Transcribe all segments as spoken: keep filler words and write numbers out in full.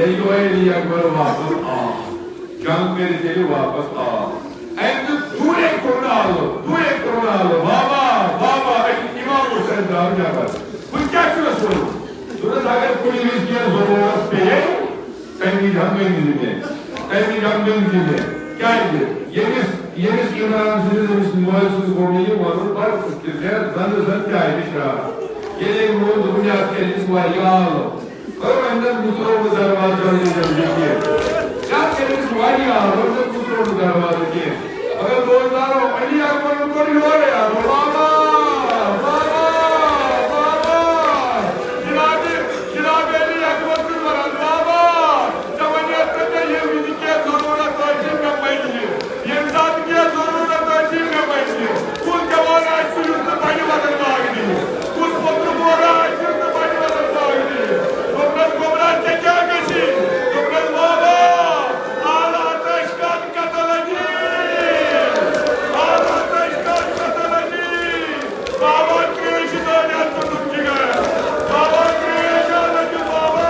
ییٚلہِ علی اکبر واپس آو، جنگ کٔرِتھ ییٚلہِ واپس آو، أمۍ دیُت دوٗرے کرنالہٕ، دوٗرے کرنالہٕ، بابا، بابا، أکِس امام حسین درٛاو نٮ۪بر۔ بہٕ کیٛاہ چھُس وَنان؟ دوٚپنَس، اگر کُنہِ وِزِ کینٛہہ ضروٗرت پیٚیہِ، تَمہِ وِزِ ہم گٔے نہٕ مےٚ، تَمہِ وِزِ ہم گٔے نہٕ مےٚ۔ کیٛازِ؟ ییٚمِس، ییٚمِس عمران سٕنٛدِس، أمِس مٲلۍ سٕنٛدِ گوٚو مےٚ یہِ وَنُن، بَڑٕ مُشکِل، زیادٕ زَنٛدٕ زَن چاے تہِ شراب۔ ییٚلہِ أمۍ ووٚن، دوٚپُن، یہِ اَتھ کیٛاہ، یہِ چھِ واریاہ آلو۔ أمۍ زَن مُژروو نہٕ دروازٕ جلدی جلدی کینٛہہ۔ یَتھ کٔرِس واریاہ، أمۍ زَن مُژروو نہٕ دروازٕ کینٛہہ۔ مگر دوستانو، علی اکبرن کوٚر یورَے آلو۔ بابا! بابا! بابا! جناب، جناب علی اکبر چھُ وَنان، بابا! ژےٚ وَنیٛوتھ نہٕ مےٚ ییٚمہِ وِزِ کینٛہہ ضروٗرت ٲسِن مےٚ پنٛنہِ۔ ییٚمہِ ساتہٕ کینٛہہ ضروٗرت آسہِ، مےٚ وَنہِ۔ کُس جوان آسہِ، سُہ یُس نہٕ بَنہِ وَتَن باغ دِیہِ؟ کُس پوٚتُر مول آسہِ، یُس نہٕ بَنہِ وَتَن باغ دِیہِ؟ دوٚپنَس، گوٚبرا، ژےٚ کیٛاہ گژھی؟ دوٚپنَس، بابا، اعلیٰ تَش کَتھ کَتَل أنی؟ اعلیٰ تَش کَتھ کَتَل أنی؟ بابا، ترٛیش دٲنۍ ہَتھ ژوٚٹُکھ جِگر۔ بابا، ترٛیش اَنَن تہٕ بابا۔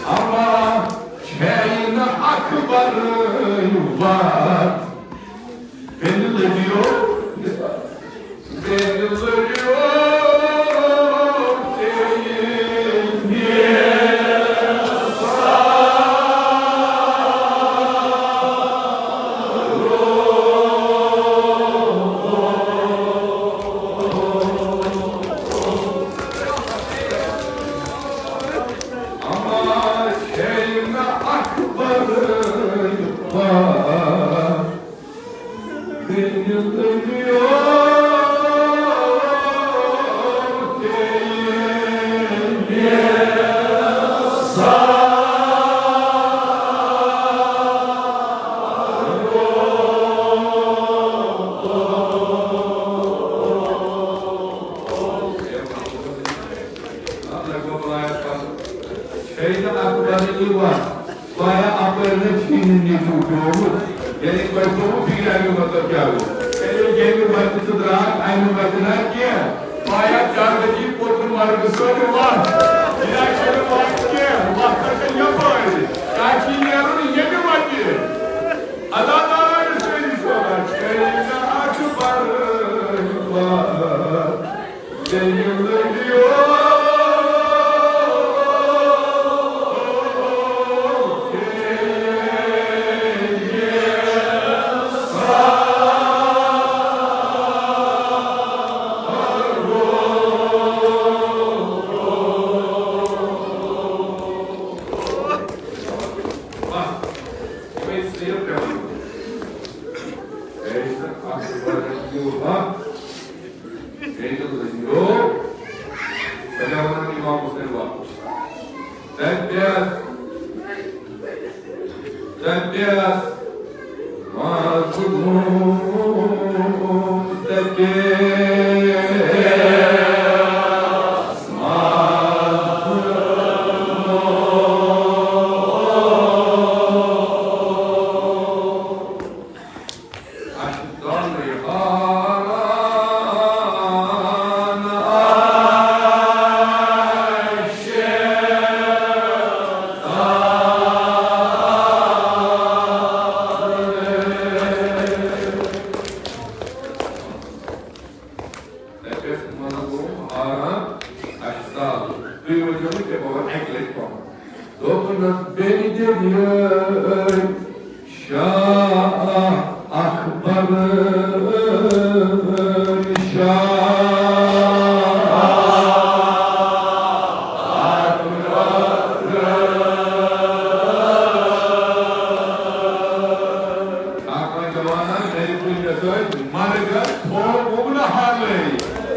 اما چھے نہٕ اکبر وات۔ تیٚلہِ لٔگِو، تیٚلہِ لٔگِو، تیٚلہِ اما چھے نہٕ اکبر وات۔ یعنی تۄہہِ توٚرُو فِکرِ اَمیُک مطلب کیٛاہ گوٚو؟ یعنی ییٚمہِ وَتہِ ژٕ درٛاکھ، اَمہِ وَتہِ نہ کینٛہہ۔ پایا چاندگی پوٚتُن مرگہٕ سۭتۍ وَتھ۔ یہِ نہ چھَنہٕ وَتھ کینٛہہ، وَتھ نہ چھَنہٕ یَپٲرۍ۔ تۄہہِ چھُ نیرُن ییٚمہِ وَتہِ۔ عزادارن سٲری سودا چھے نہ اکھ برٕنۍ بار۔ بیٚیہِ لٔگیو۔ بیٚیہِ تہِ لٔگِو۔ پَتہٕ وَنان اِمام حُسین واپَس۔ تَتہِ پیٚس، تَتہِ پیٚس مظلوم، تَتہِ پیٚس مظلوم۔ اَسہِ ژَلنٕے ہاران اَسہِ۔ تَتہِ ٲسۍ مظلوم ہاران اَسہِ ژَل۔ تُہۍ ؤنۍزیو نہٕ کینٛہہ، بہٕ وَنہٕ اَکہِ لَٹہِ پَنُن۔ دوٚپنَس بیٚنہِ دِیِو شاہ اکبر شاہ۔ اکھ وۄنۍ جوانہ گرِ کُنہِ سۭتۍ مرگن تھوٚو وُمنہٕ حالٕے۔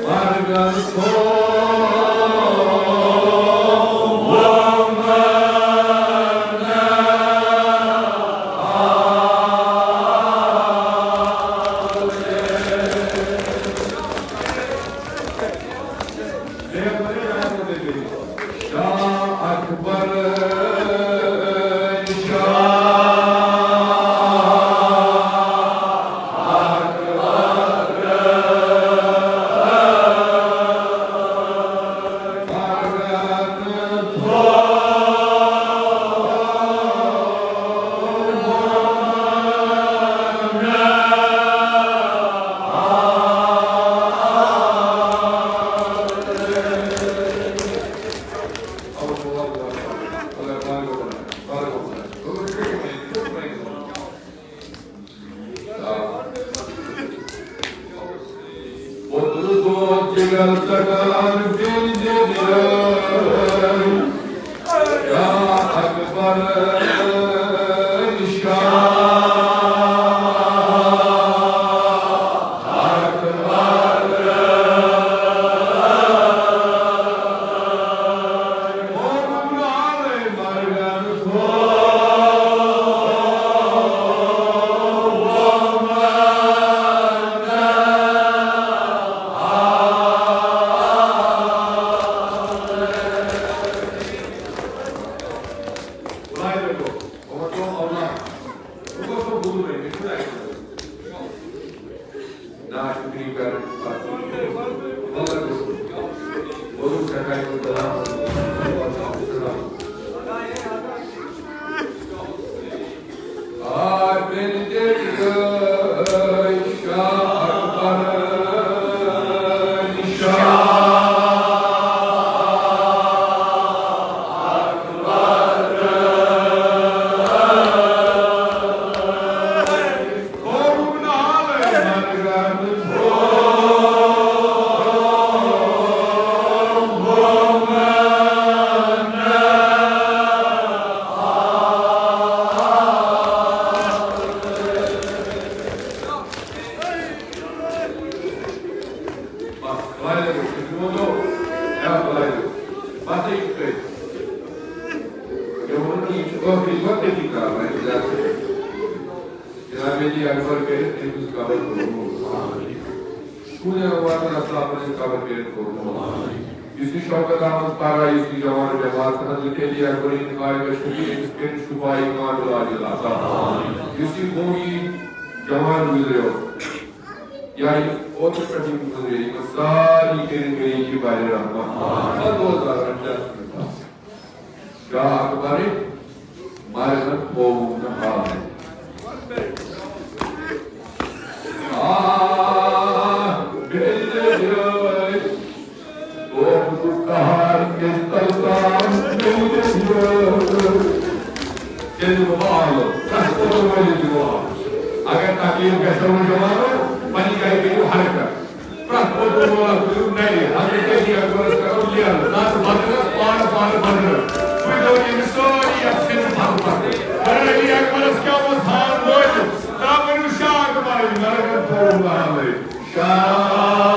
مرگن تھوٚو وُمنہٕ حالٕے۔ شاہ اکبر، شاہ اکبر۔ اوترٕ دود جگر ژٹان بیٚنہِ دِژ یٲرۍ۔ شاہ اکبر، شاہ اکبر۔ ناشکری کرن پتہٕ۔ وَلہٕ گوٚو۔ وَلہٕ سَکایت السلام۔ آ، بیٚنہِ تہِ گٔے شاہ اکبر شاہ۔ جناب علی اکبر کٔرِتھ تٔمۍ سٕنٛز قبر کوٚرمُت۔ کُنہِ وقتہٕ آسہِ اَپٲرۍ قبر کٔرِتھ کوٚرمُت۔ یُس یہِ شوکت احمد پرا، یُس یہِ جوان جماعت ہٕنٛز لِٹے لِیا گُرین کاوِ گژھِ، أمِس کٔرِن شفاعی کامِل عاجل عطا۔ یُس یہِ قومی جوان گُزریو، یا یہِ اوترٕ پٮ۪ٹھ یِم گُزرے، یِمن سارنٕے کٔرِن گٔیی کہِ بارِ رحمت۔ پتہٕ اوس دَپان، کیٛاہ چھُ؟ شاہ اکبر مرگن تھووُن نہٕ حالے۔ آہ، بیٚیہِ دٔلیٲے، توبہٕ قہر کِس تلتام بیٚیہِ دٔلیٲے۔ تیٚلہِ دِمہٕ بہٕ آلو، پرٛٮ۪تھ خٲطرٕ ؤلِو دِمو آلو۔ اگر تکلیف گژھِ نہٕ جوانو، پننہِ جایہِ کٔرِو حرکت۔ پرٛٮ۪تھ خٲطرٕ وولا کٔرِو نَرِ، حضرت علی اکبرس کرو لینہٕ، نتہٕ بدلس، پانہٕ پانہٕ بدلس۔ وۄنۍ گوٚو ییٚمہِ سٲری یتھ سِنہِ پتہٕ پتہٕ۔ مگر علی اکبرس کیٛاہ اوس حال وٲتِتھ؟ ترٛاو ؤنِو شاہ اکبرٕنۍ، مگر کوٚر نہٕ حالٕے۔ شاہ اکبر۔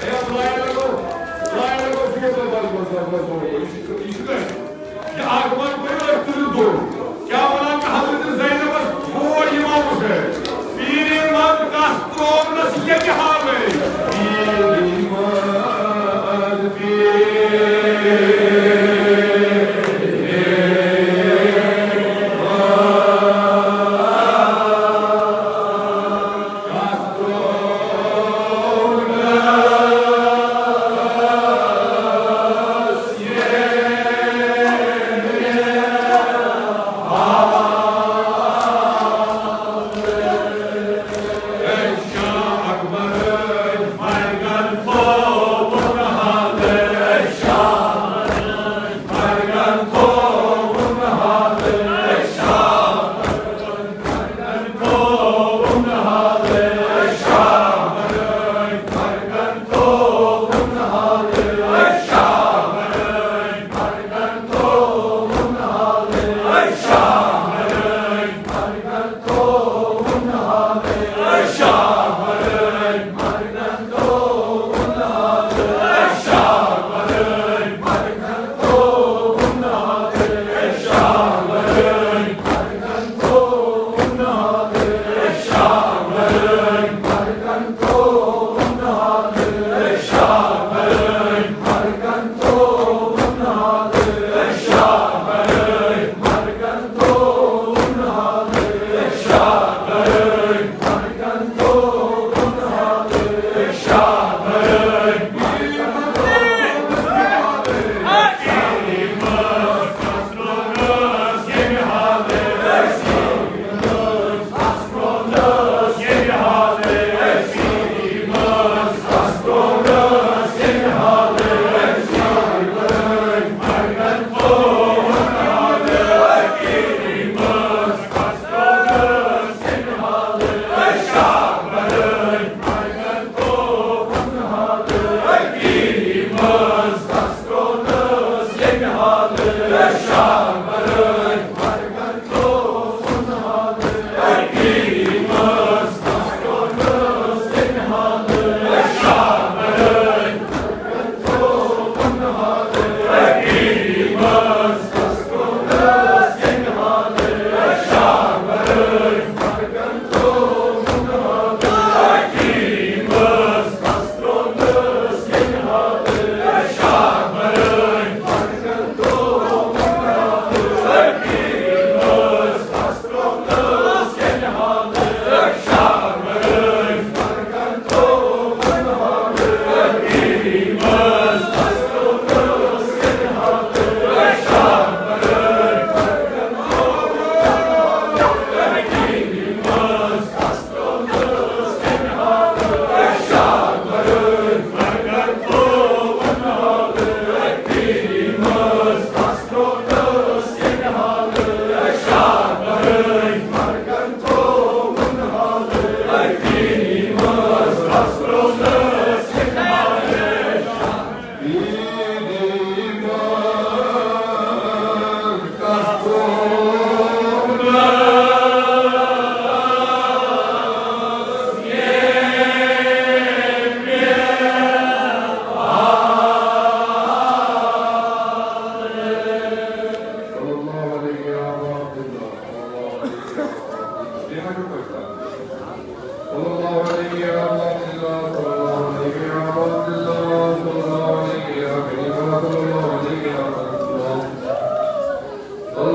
ہے، لاینہٕ گوٚو، لاینہٕ گوٚو فوٹو بنٛد، بنٛد، بنٛد، بنٛد، بنٛد۔ یہِ چھُ، یہِ چھُ کَتہِ؟ یہِ اکھ وَن بہٕ أتھۍ تُلِتھ دوٚر۔ کیٛاہ وَنان، حضرت زینبَس تھوو اِمام حُسین۔ پیٖرِ مَن کَتھ ترٛوونَس ییٚتہِ حالٕے۔ پیٖرِ مَن، پیٖرِ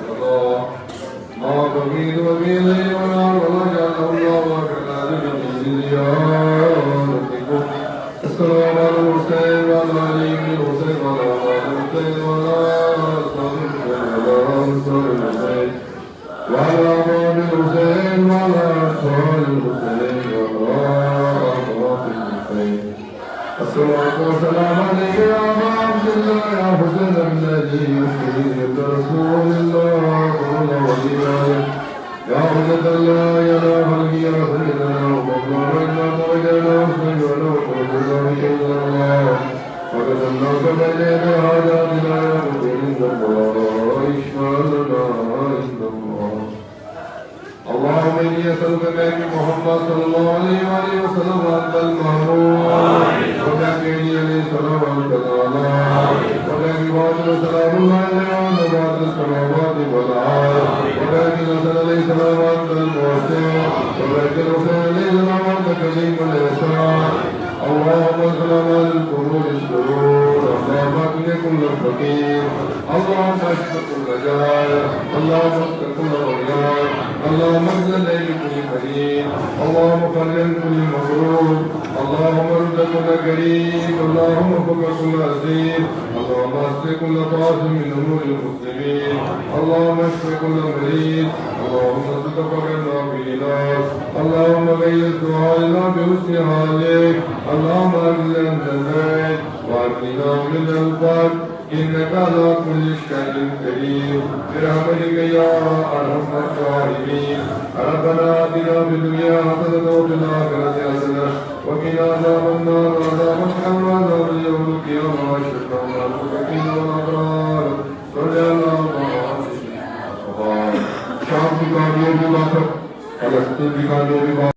القضاء. ما بقيت وفي الليل والنهار ولا جعل الله آخر هذه من زيارتكم. السلام على الحسين وعلى علي بن الحسين وعلى أولاد الحسين وعلى أصحاب الحسين وعلى أنصار الحسين وعلى أبواب الحسين وعلى أطفال الحسين وعلى أخوات الحسين. الصلاة والسلام عليك يا أبا عبد الله يا حسين بن علي يا سيدي رسول الله صلى الله عليه وسلم. يا حجة الله يا لا خلق يا سيدنا محمد إنا درجنا وسيدنا وقوتنا بإذن الله. وقد الناس بين يدي حاجاتنا يا مطيع عند الله اشفع لنا عند الله. اللهم إني أسألك بحق محمد صلى الله عليه وآله وسلم وأنت المحمود، وبحق علي عليه السلام وأنت الأعلى، وبحق فاطمة سلام الله عليها وأنت بعد السماوات والأرض، وبحق الحسن عليه السلام وأنت المحسن، وبحق الحسين عليه السلام وأنت كريم الإحسان. اللهم ادخل على القبور السرور، اللهم أغن كل فقير، اللهم اشف كل جائع، اللهم اسق كل غيار، اللهم اقض الدين لكل مدين، اللهم فرج عن كل مكروب، اللهم ارد كل غريب، اللهم فك كل أسير، اللهم أصلح كل فاسد من أمور المسلمين، اللهم اشف كل مريض، اللهم ارزق فقرنا بغناك، اللهم غير سوء حالنا بحسن حالك، اللهم أغننا عن الناس وأغننا من الفقر. إنك على كل شيء قدير برحمتك يا أرحم الراحمين. ربنا آتنا في الدنيا حسنة وفي الآخرة حسنة وقنا عذاب النار، عذاب القبر، عذاب يوم القيامة، وأشركنا مع المتقين والأبرار. صل على محمد. شام کی کامیابی بات، فلسطین کی کامیابی بات۔